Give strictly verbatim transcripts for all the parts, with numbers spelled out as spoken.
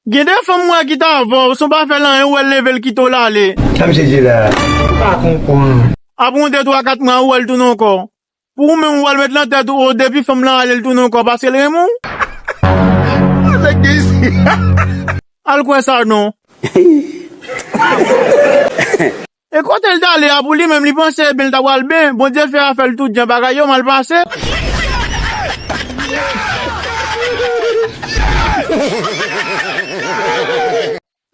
Gen de fanm m wè ki t avè w, san w pa fè l anyen, ou wè l leve l kite w l ale. Sa misye di la? Ou pa konprann. Apre yon de twa kat mwa, ou wè l tounen ankò. Pou ou menm, ou wè l met nan tèt ou, o, depi fanm lan ale, l tounen ankò, paske l renmen w. Nèg ki isi. Al kwè sa non. E kote l t ale a pou li menm, li panse ebyen l ta pral byen. Bondye fè afè l tout jan, bagay yo mal pase.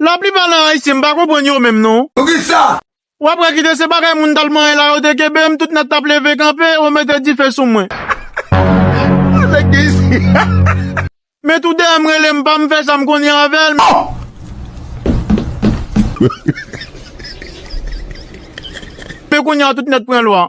Laplipa nan Ayisyen, m pa konprann yo menm non. Poukisa? W ap wè kite se bagay moun t al manyen la yo te kenbe m, tout nèt t ap leve kanpe, yo mete dife sou mwen. Nèg ki isi. Men tou dèyè m rele m pa m fè sa m konnen avè l. Men kounye a tout nèt pran lwa.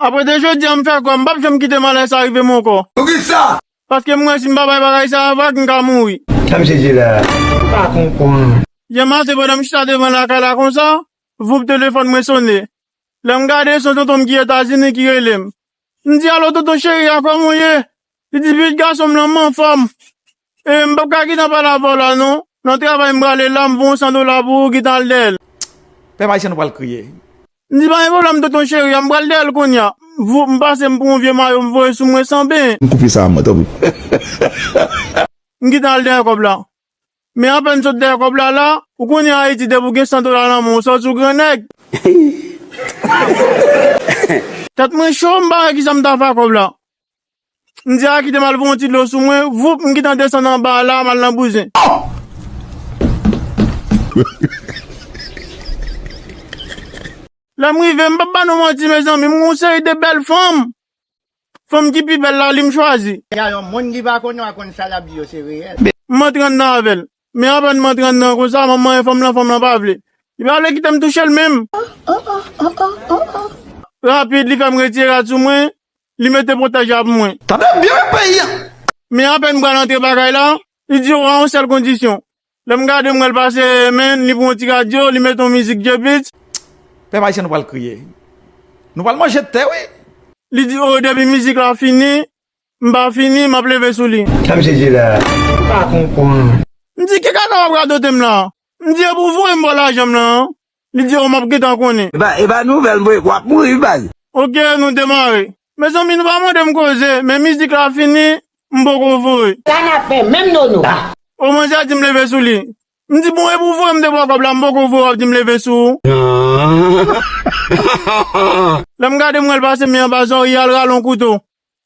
Apre de jodi a m fè kwè m p ap janm kite malè sa rive m ankò. Poukisa? Paske m wè si m pa bay bagay sa a vag, m ka mouri. Sa misye di la? Ou pa konprann. Yè maten pandan m chita devan lakay la konsa, voup telefòn mwen sonnen. Lè m gade se yon tonton m ki Etazini ki rele m. M di, alo tonton cheri a, kòman w ye? Li di, pitit gason m lan, m anfòm. E m p ap ka gentan pale avè w la non. Nan travay m prale la, m voye yon san dola pou ou, gentan al dèyè l. Pèp ayisyen nou pral kriye. M di, pa gen pwoblèm tonton cheri a, m pral dèyè l kounye a. Voup, m pase m pran yon vye mayo, m voye sou mwen san benyen. M koupe sa a mwen, tanpri. M gentan al dèyè kòb la. Men apèn sot dèyè kòb la la, ou konnen Ayiti depi w gen san dola nan men w, w sòti w grannèg. Tèt mwen cho, m pa wè kisa m ta fè ak kòb la. M di a kite m al voye yon ti dlo sou mwen, voup, m gentan desann anba a la, m al nan bouzen. Lè m rive, m p ap ba nou manti mezanmi, m gen yon seri de bèl fanm. Fanm ki pi bèl la, li m chwazi. Gade yon moun ki pa konnen w a konn sa l ap di yo se reyèl. M antre anndan avè l. Men apèn m antre anndan konsa, m ap manyen fanm lan, fanm lan pa vle. Li pa vle kite m touche l menm. Rapid, li fè m retire rad sou mwen, li mete pwotèj la pou mwen. Tande byen wi peyi a. Men apèn m pral antre bagay la, li di w a yon sèl kondisyon. Lè m gade m wè l pase men, li pran yon ti radyo, li mete yon mizik J-Beatz. Pèp ayisyen nou pral kriye. Nou pral manje tè wi. Li di, o, depi mizik la fini, m pa fini, m ap leve sou li. Sa misye di la? Ou pa konprann. M di, ki kaka w ap radote m la? M di, e pou voye m ba w lajan m lan an? Li di, o, m ap gentan konnen. E pa, e pa nouvèl, mwen, w ap mouri wi baz. Oke, nou demare. Mezanmi, nou pa mande m koze, men mizik la fini, m poko voye. Sa n ap fè menm nono. O, manzè di m leve sou li. M di, bon, e pou voye m de bò kòb la, m poko voye, w ap di m leve sou ou. Lè m gade m wè l pase men anba zòrye a, l rale yon kouto.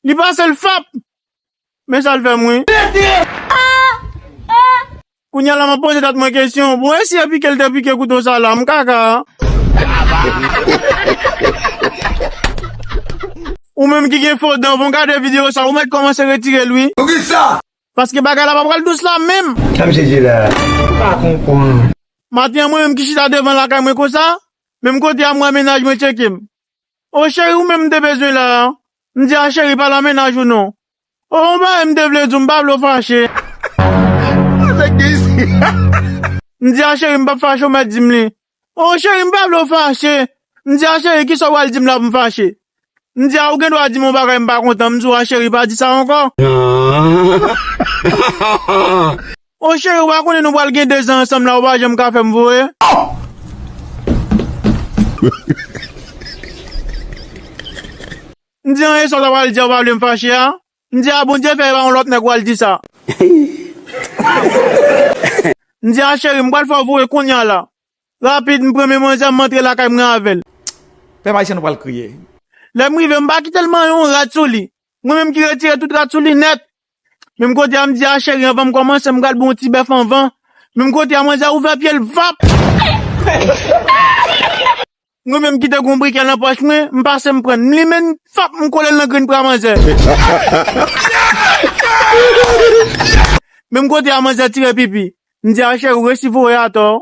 Li pase l fap. Men sa l fè m wi. Kounye a la m ap poze tèt mwen kesyon, bon e si e pike l te pike kouto sa la, m kaka. Ou menm ki gen fo dan, fò w gade videyo sa, ou mèt kòmanse retire l wi. Poukisa? Paske bagay la pa pral dous la menm. Sa misye di la? Ou pa konprann. Maten an mwen menm ki chita devan lakay mwen konsa, menm kote a m wè mennaj mwen tcheke m. O cheri, ou menm m te bezwen la a. M di a cheri, pale a mennaj ou non. O, yon bagay m te vle di w, m pa vle w fache. Nèg ki isi. M di a cheri, m p ap fache, w mèt di m li. O cheri, m pa vle w fache. M di a cheri, kisa w pral di m la pou m fache? M di a ou gen dwa di m yon bagay m pa kontan, m di w a cheri, pa di sa ankò. O cheri, ou pa konnen nou pral gen de zan ansanm la, ou pa janm ka fè m voye. M di anyen sa w ta pral di a, ou pa vle m fache a? M di a Bondye fè e pa yon lòt nèg w al di sa. M di a cheri, m pral fè w voye kounye a la. Rapid, m pran men manzè, m antre lakay mwen avè l. Pèp ayisyen nou pral kriye. Lè m rive, m pa kite l manyen yon rad sou li. Mwen menm ki retire tout rad sou li nèt. Menm kote a m di a cheri, anvan m kòmanse, m pral ba w yon ti bèf anvan. Menm kote a manzè ouvè pye l, vap! Mwen menm ki te gon brikè nan pòch mwen, m pase m pran l, m limen l, vap, m kole l nan grenn pra manzè. Menm kote a manzè tire pipi. M di a cheri, ou resi voye atò.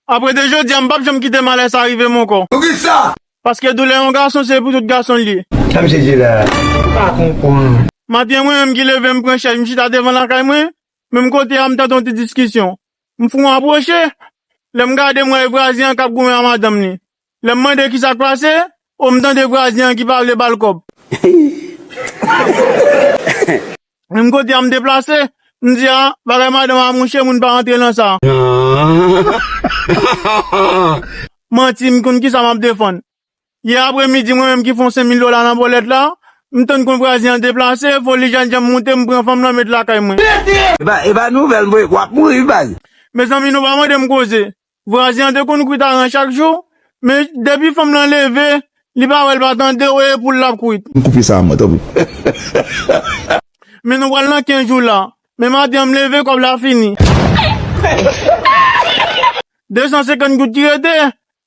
Apre de jodi a, m p ap janm kite malè sa rive m ankò. Poukisa? Paske doulè yon gason se pou tout gason l ye. Sa misye di la? Ou pa konprann. Maten mwen menm ki leve m pran chèz, m chita devan lakay mwen. Menm kote a, m tande yon ti diskisyon. M fou apwoche. Lè m gade, m wè e vwazen an k ap goumen a madanm li. Lè m mande ki sa k pase, o m tande vwazen an ki pa vle ba l kòb. Menm kote a m deplase, m di, a, bagay madanm a mouche, moun pa rantre nan sa. Manti, m konn ki sa m ap defann. Yè apremidi, mwen menm ki fè yon senk mil dola nan bòlèt la, m tann kon vwazen an deplase, foli jènjan m moute, m pran fanm lan met lakay mwen. E pa, e pa nouvèl, mwen, w ap mouri, wi, baz. Mezanmi, nou pa mande m koze. Vwazen an te konn kwit aran chak jou, men depi fanm lan leve, li pa wè, l pa tande w, e poul l ap kwit. M koupe sa a mwen, tanpri. Men nou pral nan kenz jou la. Men maten an m leve, kòb la fini. De san senkant goud ki rete,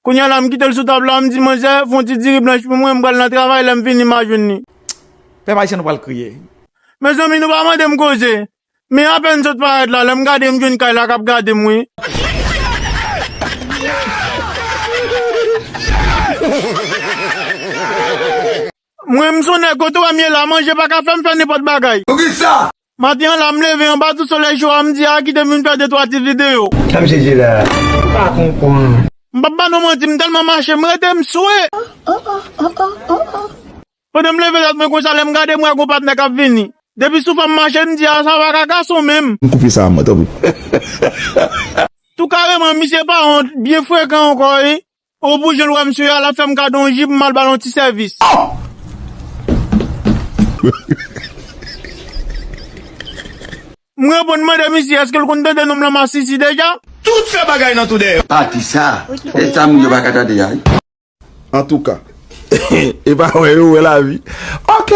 kounye a la m kite l sou tab la, m di, manzè, fè yon ti diri blanch pou mwen, m pral nan travay, lè m vini, m a jwenn li. Pèp ayisyen, nou pral kriye. Mezanmi, nou pa mande m koze. Men apèn sot parèt la, lè m gade, m jwenn kay la k ap gade m, wi. Mwen, m se yon nèg, kote w wè m ye la, manje pa ka fè m fè nenpòt bagay. Poukisa? Maten an la, m leve anba tou solèy cho a, m di, a, kite m vin fè de twa ti videyo. Sa misye di la? M pa konprann. M p ap ba nou manti, m tèlman mache, m rete m swe. Pandan m leve tèt mwen konsa, lè m gade, m wè gon patnè k ap vini. Depi sou fè m mache, m di, a, sa pa ka gason menm. M koupe sa a mwen, tanpri. Tou kareman, misye pa wont, byen frekan ankò, wi. O pou jan l wè m sou yo a, l ap fè m kado yon jip, m al ba l yon ti sèvis. M reponn mande misye, èske l konn tande nonm lan masisi deja? Tout fè bagay nan tou dèyè. Pati sa, e sa moun yo pa ka tande a, wi. Antouka, e pa wè yo wè lavi. Ok.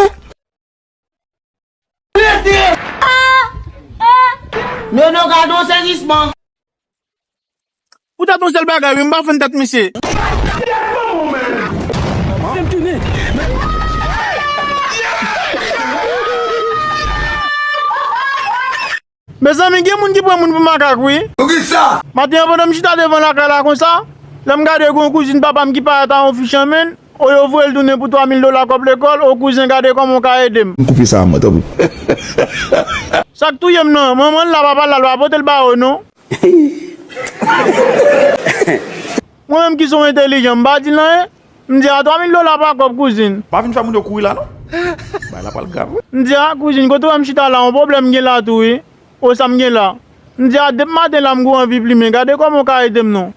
Nono, gade yon sezisman. Poutèt yon sèl bagay, wi, m pa fann tèt misye. Mezanmi, gen moun ki pran moun pou makak, wi. Poukisa? Maten an, pandan m chita devan lakay la konsa, lè m gade, gen yon kouzin papa m ki parèt a yon fi chanmen, o yo voye l tounen pou twa mil dola kòb lekòl, o kouzen, gade kòman w ka ede m. M koupe sa a mwen, tanpri. Sa k touye m nan, manman l la, papa l la, l pa pote l ba yo, non. Mwen menm ki se yon entèlijan, m pa di l anyen. M di a twa mil dola pa kòb, kouzin. Pa vin fè moun yo kouri la, non. Bagay la pral grav, wi. M di a, kouzin, kote w wè m chita la, yon pwoblèm gen la tou, wi. O sa m gen la. M di a, depi maten la, m gwo anvi plimen. Gade kòman w ka ede m, non.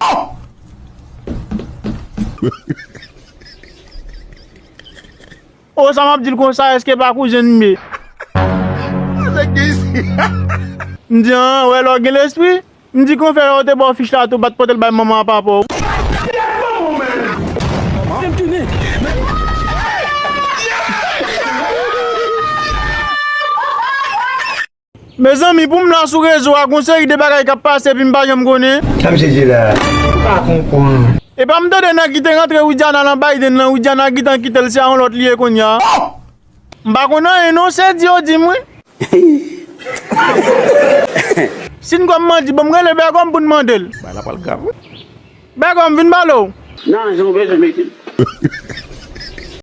O sa m ap di l konsa, èske pa kouzen m ye? M di, an, wè lè w gen lespri. M di, konfè, lè w te ba w fich la tou, pa t pote l bay manman a papa w. Mezanmi, pou m la sou rezo a, gon seri de bagay k ap pase epi m pa janm konnen. Sa misye di la? M pa konprann. Epa m tande nèg ki te rantre Widiana nan Biden nan, Widiana gentan kite l, se a yon lòt li ye kounye a. M pa konn anyen non, se di yo di m wi. Si n kwè m manti, ban m rele Bègòm pou n mande l. Bagay la pral grav wi. Bègòm, vin pale w. Non, jan w bezwen mete l.